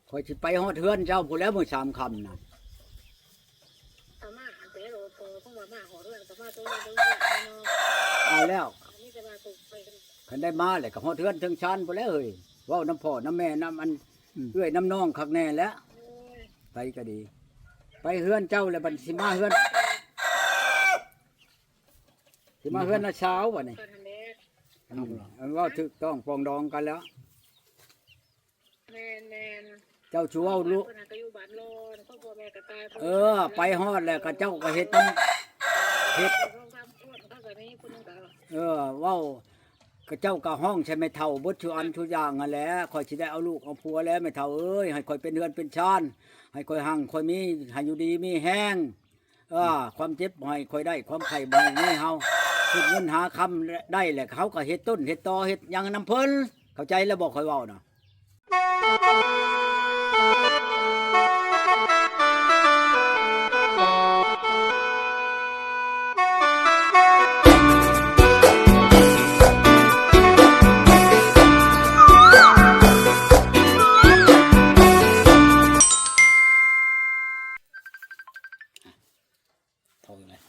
ຂ້ອຍຊິໄປຮອດເຮືອນເຈົ້າພຸ້ນແຫຼ້ວ ມື້ສາມຄ່ຳນະ. ເອົາແລ້ວ ຄັນໄດ້ມາແລ້ວກໍຮອດເຮືອນເທິງຊານພຸ້ນແຫຼະເຮີ້ຍ. ເວົ້ານຳພໍ່ນຳແມ່ນຳອັນ ອືມ ເອື້ອຍນຳນ້ອງຄັກແນ່ແຫຼະ. ໂອ້ຍ ໄປກໍດີ ໄປເຮືອນເຈົ້າແລ້ວ ບັດຊິມາເຮືອນ ຊິມາເຮືອນນ້າສາວບັດນີ້. ອືມ ເວົ້າຖືກຕ້ອງປອງດອງກັນແລ້ວ. ແມ່ນໆ ເຈົ້າຊິເວົ້າລູກ ເພິ່ນກໍຢູ່ບ້ານລອນ ຄອບຄົວແມ່ກໍຕາຍ ເອີ ໄປຮອດແລ້ວ ເຂົາເຈົ້າກໍເຮັດນຳ ເຮັດ ເອີ ເວົ້າ ເຂົາເຈົ້າກໍຮ້ອງໃສ່ແມ່ເຖົ້າເບິດທຸອັນທຸຢ່າງຫັ້ນແຫຼະ. ຂ້ອຍຊິໄດ້ເອົາລູກເອົາຜົວແລ້ວ ແມ່ເຖົ້າເອີຍ ໃຫ້ຂ້ອຍເປັນເຮືອນເປັນຊານ ໃຫ້ຂ້ອຍຮັ່ງຂ້ອຍມີ ໃຫ້ຢູ່ດີມີແຮງ. ເອີ ຄວາມເຈັບບໍ່ໃຫ້ຂ້ອຍໄດ້ ຄວາມໄຂ້ບໍ່ໃຫ້ມີເຮົາ. ເຮັດເງິນຫາຄຳໄດ້ແລ້ວ ເຮົາກໍເຮັດຕົ້ນເຮັດຕໍ ເຮັດຫຍັງນຳເພິ່ນ. ເຂົ້າໃຈແລ້ວບໍ່ ຂ້ອຍເວົ້ານະ? ໂທແລ້ວ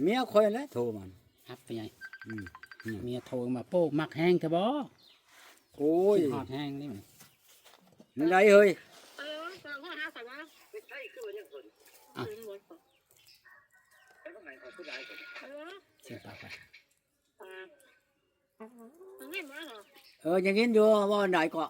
ເມຍຂ້ອຍແຫຼະໂທມາ. ຮັບໄປໃຫຍ່ ອືມ ອືມ ເມຍໂທມາ ໂປ້ ມັກແຮງແທ້ບໍ່? ໂອ້ຍ ຄິດຮອດແຮງນີ້ ແນວໃດເຮີ້ຍ? ເອີ ເອີ ເອີ ເອີ ເອີ ສຽງປາກໄປ ເອີ ຍັງຍິນຢູ່ ເວົ້າອັນໃດເກາະ?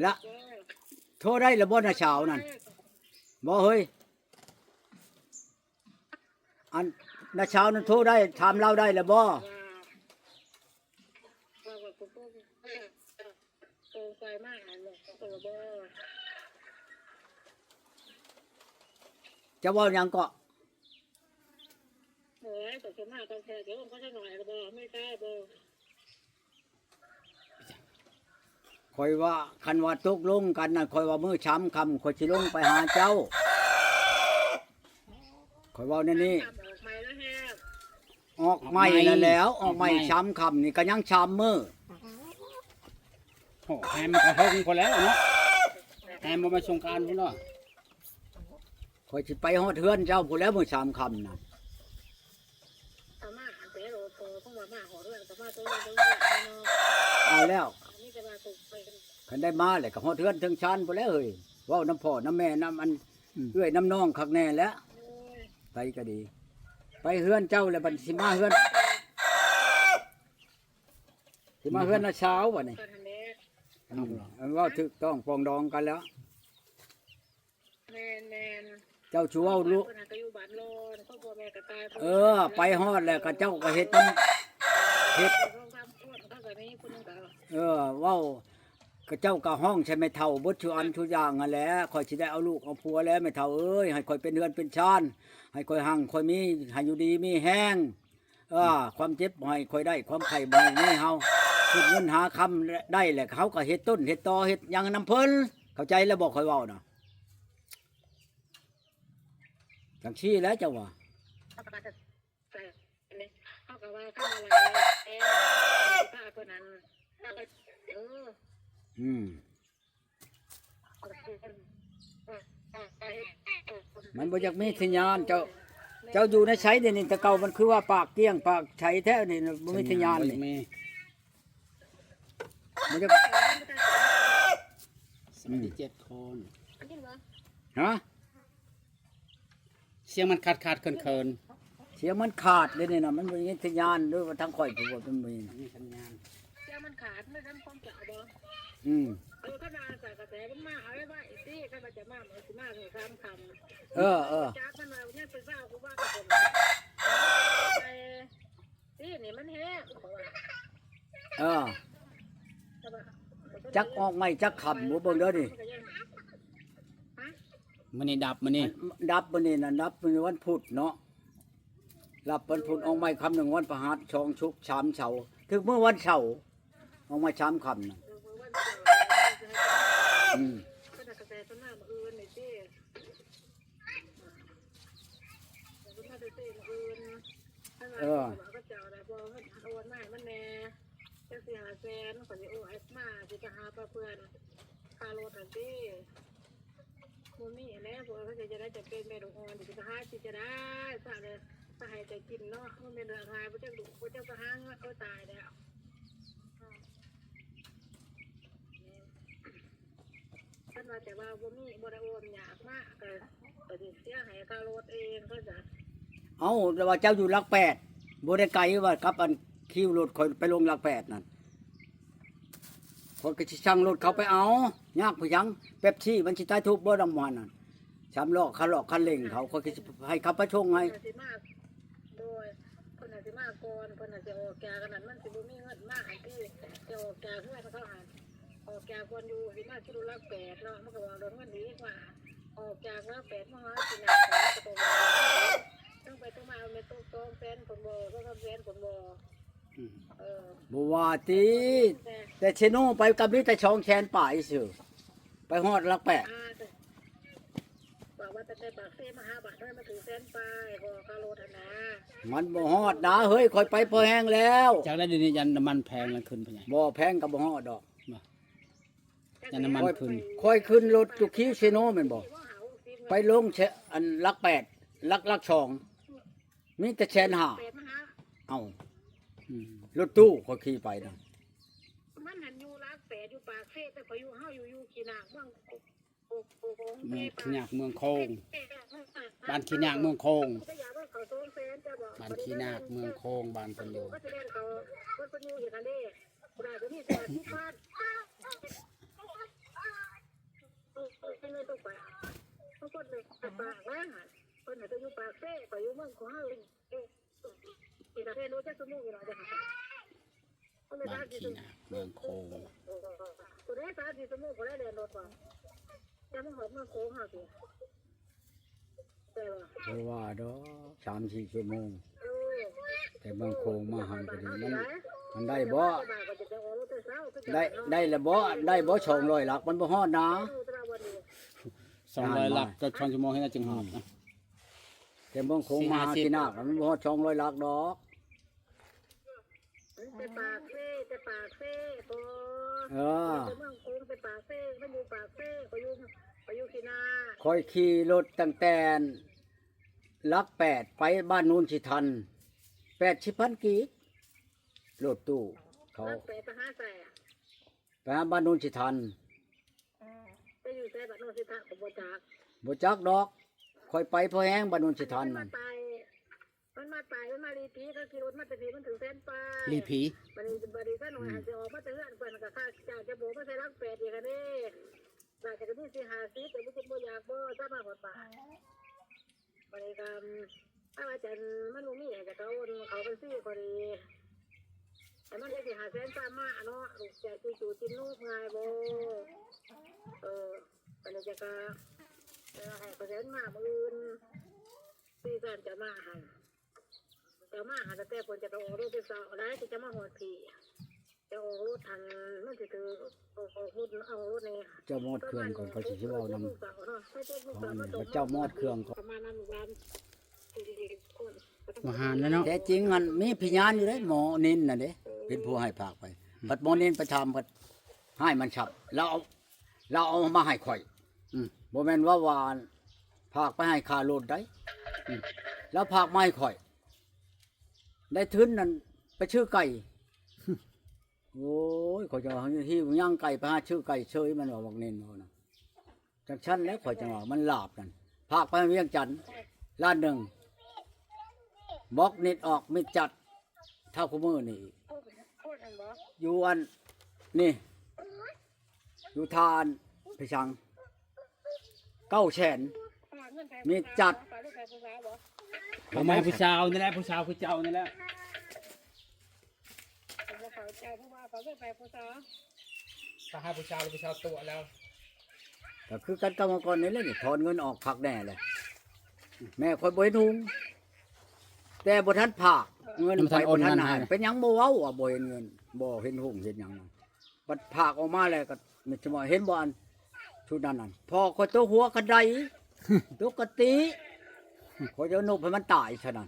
ລະ ໂທໄດ້ລະບໍ່ ນ້າສາວນັ້ນ? ບໍ່ເຮີ້ຍ ອັນ ນ້າສາວນັ້ນໂທໄດ້ ຖາມລາວໄດ້ລະບໍ່? ເຈົ້າເວົ້າຫຍັງເກາະ? ໂອ້ຍ ກໍຄືມາກັນແທ້ ເດີ ກໍຈັກໜ້ອຍລະບໍ່ ມີຕາບໍ່? ຂ້ອຍວ່າ ຄັນວ່າຕົກລົງກັນນະ ຂ້ອຍວ່າມື້ສາມຄ່ຳ ຂ້ອຍຊິລົງໄປຫາເຈົ້າ ຂ້ອຍເວົ້າແນວນີ້. ອອກໃໝ່ແລ້ວ ອອກໃໝ່ນັ້ນແຫຼ້ວ ອອກໃໝ່ສາມຄ່ຳນີ້ກໍຍັງສາມມື້. ໂອ້ ແຮມກໍເຮິງພຸ້ນແລ້ວເນາະ ແຮມບໍ່ແມ່ນສົງການພຸ້ນເນາະ. ຂ້ອຍຊິໄປຮອດເຮືອນເຈົ້າພຸ້ນແຫຼ້ວ ມື້ສາມຄ່ຳນະ. ເອົາແລ້ວ ຄັນໄດ້ມາແລ້ວກໍຮອດເຮືອນເທິງຊານພຸ້ນແຫຼະເຮີ້ຍ. ເວົ້ານຳພໍ່ນຳແມ່ນຳອັນ ອືມ ເອື້ອຍນຳນ້ອງຄັກແນ່ແຫຼະ. ໂອ້ຍ ໄປກໍດີ ໄປເຮືອນເຈົ້າແລ້ວ ບັດຊິມາເຮືອນ ຊິມາເຮືອນນ້າສາວບັດນີ້. ເວົ້າຖືກຕ້ອງປອງດອງກັນແລ້ວ. ແມ່ນໆ ເຈົ້າຊິເວົ້າລູກ ເພິ່ນກໍຢູ່ບ້ານລອນ ຄອບຄົວແມ່ກໍຕາຍ ເອີ ໄປຮອດແລ້ວ ເຂົາເຈົ້າກໍເຮັດນຳ ເຮັດ ເອີ ເວົ້າ ເຂົາເຈົ້າກໍຮ້ອງໃສ່ແມ່ເຖົ້າເບິດທຸອັນທຸຢ່າງຫັ້ນແຫຼະ. ຂ້ອຍຊິໄດ້ເອົາລູກເອົາຜົວແລ້ວ ແມ່ເຖົ້າເອີຍ ໃຫ້ຂ້ອຍເປັນເຮືອນເປັນຊານ ໃຫ້ຂ້ອຍຮັ່ງຂ້ອຍມີ ໃຫ້ຢູ່ດີມີແຮງ. ເອີ ຄວາມເຈັບບໍ່ໃຫ້ຂ້ອຍໄດ້ ຄວາມໄຂ້ບໍ່ໃຫ້ມີເຮົາ. ເຮັດເງິນຫາຄຳໄດ້ແລ້ວ ເຮົາກໍເຮັດຕົ້ນເຮັດຕໍ ເຮັດຫຍັງນຳເພິ່ນ. ເຂົ້າໃຈແລ້ວບໍ່ ຂ້ອຍເວົ້ານະ? ຈັ່ງຊີ້ແຫຼະເຈົ້າວ່າ ເຮົາກໍວ່າ ເຮົາກໍວ່າ ຄັນວ່າຫຼາຍແລ້ວ ເອີ ພາເພິ່ນນັ້ນ ເອີ ອືມ ມັນບໍ່ຢາກມີສັນຍານ. ເຈົ້າ ເຈົ້າຢູ່ໃນໃສດຽວນີ້? ແຕ່ເກົ່າມັນຄືວ່າປາກກ້ຽງປາກໃສແທ້ນີ້ ບໍ່ມີສັນຍານນີ້. ບໍ່ຢາກ ສະບາຍດີເຈັດຄົນ ຮະ? ສຽງມັນຂາດໆເຂີນໆ ສຽງມັນຂາດເດ້ນີ້ນະ. ມັນບໍ່ມີສັນຍານ ຫຼືວ່າທາງຂ້ອຍຜູ້ບໍ່ເປັນ ບໍ່ມີສັນຍານ ສຽງມັນຂາດ ມັນທຳຄວາມຈະບໍ່ ອືມ ເອີ ຄັນວ່າກະແສມັນມາ ເອົາໄວ້ໄວ້ຕິ ຄັນວ່າຈະມາ ມັນຊິມາມື້ສາມຄ່ຳ. ເອີ ເອີ ຈັກມັນວ່າຍັງເປັນຊາວ ກູວ່າກັນ ໄປ ນີ້ ນີ້ມັນແຮງ ເອີ ຈັກອອກໃໝ່ຈັກຄ່ຳ ບໍ່ເບິ່ງເດີນີ້. ມື້ນີ້ດັບ ມື້ນີ້ດັບ ມື້ນີ້ນະ ດັບມື້ວັນພຸດເນາະ. ດັບວັນພຸດ ອອກໃໝ່ຄ່ຳໜຶ່ງວັນພະຫັດ ສອງສຸກ ສາມເສົາ ຖືກມື້ວັນເສົາ ອອກໃໝ່ສາມຄ່ຳນະ. ອືມ ເພິ່ນວ່າກະແສເພິ່ນມາມື້ອື່ນນີ້ຕິ ເພິ່ນມາແຕ່ມື້ອື່ນ. ເອີ ເຂົາເຈົ້າໄດ້ບໍ່ເງິນໂອນມາໃຫ້ມັນແດ່ ຈັກສີ່ຫ້າແສນ ຂ້ອຍຊິໂອນມາ ຊິໄປຫາປະເພື່ອນຄ່າລົດຫັ້ນຕິ ບໍ່ມີແຫຼະ ພວກເຂົາເຈົ້າຈະໄດ້ຈຳເປັນແມ່ລູກອ່ອນ ຊິໄປຫາຊິຈະໄດ້ ຊະເລີຍ ໄປໃຫ້ແຕ່ກິນເນາະ ມັນແມ່ນເລື່ອງງ່າຍ ບໍ່ຈັກລູກ ບໍ່ຈັກໄປຫາເງິນ ໂອ້ຍ ຕາຍແລ້ວ. ຄັນວ່າແຕ່ວ່າບໍ່ມີ ບໍ່ໄດ້ໂອນຍາກມາ ກໍ ກໍຊິເສຍໃຫ້ຄ່າລົດເອງ ເຂົາຈະ ເອົ້າ ແຕ່ວ່າເຈົ້າຢູ່ຫຼັກແປດ ບໍ່ໄດ້ໄກວ່າກັບອັນຄິວລົດຂ້ອຍໄປລົງຫຼັກແປດນັ້ນ ຂ້ອຍກໍຊິສັ່ງລົດເຂົາໄປເອົາ ຍາກຄືຫຍັງ ເປັບຊີມັນຊິຕາຍທຸບບໍ່ ນຳໝັນນັ້ນ ສາມລໍ້ ຄັນລໍ້ ຄັນເລັ່ງເຂົາ ຂ້ອຍກໍຊິໃຫ້ເຂົາໄປສົ່ງໃຫ້ ເພິ່ນອາດຊິມາ ໂດຍ ເພິ່ນອາດຊິມາກ່ອນ ເພິ່ນອາດຊິອອກຈາກອັນນັ້ນ ມັນຊິບໍ່ມີເງິນມາໃຫ້ຕິ ຊິອອກຈາກເຮືອນເຂົາຫັ້ນ ອອກຈາກບ່ອນຢູ່ ຊິມາຊິລົດຫຼັກແປດເນາະ ມັນກໍວ່າເລື່ອງເງິນອີກວ່າ ອອກຈາກຫຼັກແປດມາຫາຊິໜ້າ ກໍຕ້ອງວ່າ ຕ້ອງໄປຕ້ອງມາ ແມ່ນຕົກສອງແສນພຸ້ນບໍ່ ສອງສາມແສນພຸ້ນບໍ່. ອືມ ເອີ ບໍ່ວ່າຕິ ແຕ່ ແຕ່ເຊໂນໄປກໍມີແຕ່ສອງແສນປາຍຊື່ ໄປຮອດຫຼັກແປດ ອ່າ ແຕ່ ວ່າ ວ່າແຕ່ ແຕ່ປາກເຊມາຫາບ້ານເຮົາ ມັນຖືກແສນປາຍ ບໍ່ ຄ່າລົດຫັ້ນນະ ມັນບໍ່ຮອດນາເຮີ້ຍ ຂ້ອຍໄປພໍແຮງແລ້ວ ຈັກໄດ້ ດຽວນີ້ຢ້ານນ້ຳມັນແພງແລ້ວຂຶ້ນພຸ້ນ ບໍ່ແພງກໍບໍ່ຮອດດອກ ບໍ່ ຢ້ານນ້ຳມັນຂຶ້ນ ຂ້ອຍ ຂ້ອຍຂຶ້ນລົດຢູ່ຄິວເຊໂນແມ່ນບໍ່ ໄປລົງເຊ ອັນຫຼັກແປດ ຫຼັກ ຫຼັກສອງ ມີແຕ່ແສນຫ້າ ເອົ້າ ອືມ ລົດຕູ້ຂ້ອຍຂີ່ໄປນະ ມັນຫັ້ນຢູ່ຫຼັກແປດ ຢູ່ປາກເຊ ແຕ່ຂ້ອຍຢູ່ ເຮົາຢູ່ ຢູ່ຂີ້ນາກ ເມືອງ ເມືອງຂີ້ນາກ ເມືອງໂຂງ ບ້ານຂີ້ນາກ ເມືອງໂຂງ ບ້ານຂີ້ນາກ ເມືອງໂຂງ ບ້ານເພິ່ນຢູ່ ເພິ່ນໃຫ້ໄປຢູ່ປາກເຊ ຂ້ອຍຢູ່ເມືອງຂອງເຮົາ ອີກປະເພດໂລຈັກຊົ່ວໂມງຢູ່ເນາະ ຈັກ ບ້ານຂີ້ນາກ ເມືອງໂຂງ ຜູ້ໃດສາມສີ່ຊົ່ວໂມງ ຜູ້ໃດແລ່ນລົດວ່າ ຈະມາຮອດເມືອງໂຂງເຮົາຕິ ບໍ່ວ່າດອກ ສາມສີ່ຊົ່ວໂມງ ເອີ ແຕ່ເມືອງໂຂງມາຫັ້ນກໍດີ ມັນ ມັນໄດ້ບໍ່ ໄດ້ ໄດ້ລະບໍ່ ໄດ້ບໍ່ ສອງຮ້ອຍຫຼັກ ມັນບໍ່ຮອດນາ ສອງຮ້ອຍຫຼັກ ກໍສອງຊົ່ວໂມງເຮັດຈັ່ງຮອດນະ ແຕ່ເມືອງໂຂງມາຫາຂີ້ນາກ ມັນບໍ່ຮອດສອງຮ້ອຍຫຼັກດອກ ໄປປາກເຊ ໄປປາກເຊ ເອີ ເມືອງໂຂງໄປປາກເຊ ມັນຢູ່ປາກເຊ ຂ້ອຍຢູ່ ຂ້ອຍຢູ່ຂີ້ນາກ ຂ້ອຍຂີ່ລົດຕັ້ງແຕ່ຫຼັກແປດ ໄປບ້ານໂນນສີທັນ ແປດສິບພັນກີບ ລົດຕູ້ເຂົາ ຫຼັກແປດໄປຫາໃສ ໄປຫາບ້ານໂນນສີທັນ ເອີ ໄປຢູ່ໃສບ້ານໂນນສີທັນ ຂ້ອຍບໍ່ຈັກ ບໍ່ຈັກດອກ ຂ້ອຍໄປພໍແຮງບ້ານໂນນສີທັນນັ້ນ ມັນມາໄຕ່ ມັນມາໄຕ່ ມັນມາລີພີ ເຂົາຂີ່ລົດມາແຕ່ພີ ມັນເຖິງແສນປາຍ ລີພີ ບັດນີ້ ບັດນີ້ຊະໜ້ອຍ ອືມ ຊິອອກມາແຕ່ເຮືອນ ເພິ່ນກໍຄ່າຈ້າງຈະໂບກມາໃສ່ຫຼັກແປດອີກຫັ້ນເດ້ ໜ້າຈະມີສີ່ຫ້າສິບ ແຕ່ບໍ່ຄິດບໍ່ຢາກບໍ່ ສາມາດຮອດບ້ານ ບັດນີ້ກໍ ອາ ອາຈານ ມັນບໍ່ມີ ໃຫ້ຈະກະໂອນເຂົ້າບັນຊີພໍດີ ໃຫ້ມັນໄດ້ສີ່ຫ້າແສນ ສາມາດເນາະ ລູກຈະຈູ່ໆກິນນົບງ່າຍບໍ່ ເອີ ບັດນີ້ຈະກະ ເອີ ໃຫ້ເຂົາແສນມາມື້ອື່ນ ທີ່ທ່ານຈະມາຫັ້ນ ຈະມາຫັ້ນ ແຕ່ເພິ່ນຈະໄປອອກລົດແຕ່ເຊົ້າໃດ ຈະມາຮອດພີ້ ຈະອອກລົດຫັ້ນ ມັນຊິຖືກອອກ ອອກລົດ ອອກລົດນີ້ ເຈົ້າມອດເຄື່ອງກ່ອນ ຂ້ອຍຊິເວົ້ານຳ ເຈົ້າມອດເຄື່ອງກ່ອນ ມາຫານແລ້ວເນາະ ແທ້ຈິງຫັ້ນມີພະຍານຢູ່ເດ້ ໝໍນິນນະເດ້ ເປັນຜູ້ໃຫ້ພາກໄປ ບັດໝໍນິນໄປຖາມ ບັດໃຫ້ມັນສັບ ລາວເອົາ ລາວເອົາມາໃຫ້ຂ້ອຍ ອືມ ບໍ່ແມ່ນວ່າ ວ່າພາກໄປໃຫ້ຄ່າລົດໃດ໋ ອືມ ລາວພາກມາໃຫ້ຂ້ອຍ ໄດ້ທຶນນັ້ນໄປຊື້ໄກ່ ໂອ້ຍ ຂ້ອຍຈະວ່າ ຫິ້ວຍ່າງໄກ່ໄປຫາຊື້ໄກ່ເຊີຍ ມັນວ່າ ບັກເນັນເວົ້ານະ ຈັ່ງຊັ້ນແຫຼະ ຂ້ອຍຈັ່ງວ່າ ມັນລາບນັ້ນ ພາກໄປວຽງຈັນລ້ານໜຶ່ງ ບລັອກເນັດອອກ ມິດຈັດ ເທົ່າຄູ່ມື້ນີ້ອີກ ຢູ່ອັນນີ້ ຢູ່ທ່ານໄປສັງ ເກົ້າແສນ ມີຈັດ ເອົາມາໃຫ້ຜູ້ສາວນີ້ແຫຼະ ຜູ້ສາວຄືເຈົ້ານີ້ແຫຼະ ບໍ່ເຂົ້າໃຈ ຜູ້ວ່າເຂົາເລີກໄປຜູ້ສາວ ຖ້າໃຫ້ຜູ້ສາວ ຜູ້ສາວຕົວະແລ້ວ ກໍຄືກັນກັບເມື່ອກ່ອນນີ້ແຫຼະ ນີ້ ຖອນເງິນອອກຄັກແນ່ແຫຼະ ແມ່ຂ້ອຍບໍ່ເຫັນຫຸງ ແຕ່ບໍ່ທັນພາກ ເງິນໄປບໍ່ທັນໃຫ້ ເປັນຫຍັງບໍ່ເວົ້າວ່າບໍ່ເຫັນເງິນ ບໍ່ເຫັນຫຸງເຫັນຫຍັງ ບັດພາກອອກມາແລ້ວກໍ ແມ່ນຊິວ່າເຫັນບໍ່ ອັນຊຸດນັ້ນນັ້ນ ພໍ່ຂ້ອຍຕົກຫົວກະໄດ ຕົກກະຕິ ຂ້ອຍຈະນົບໃຫ້ມັນຕາຍຊະນັ້ນ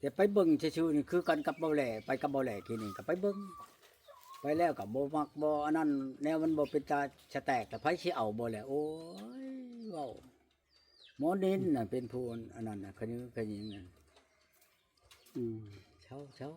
ແຕ່ໄປເບິ່ງຊື່ໆນີ້ຄືກັນກັບເບົາແຫຼ ໄປກັບເບົາແຫຼກີ້ນີ້ກໍໄປເບິ່ງ ໄປແລ້ວກໍບໍ່ມັກບໍ່ອັນນັ້ນ ແນວມັນບໍ່ເປັນຕາສະແຕກ ແລ້ວໃຜຊິເອົາບໍ່ແຫຼ? ໂອ້ຍ ເວົ້າ ໝໍນິນນະເປັນຜູ້ອັນນັ້ນນະ ຂະຍືຂະຍິງນະ. ອືມ ເຊົາ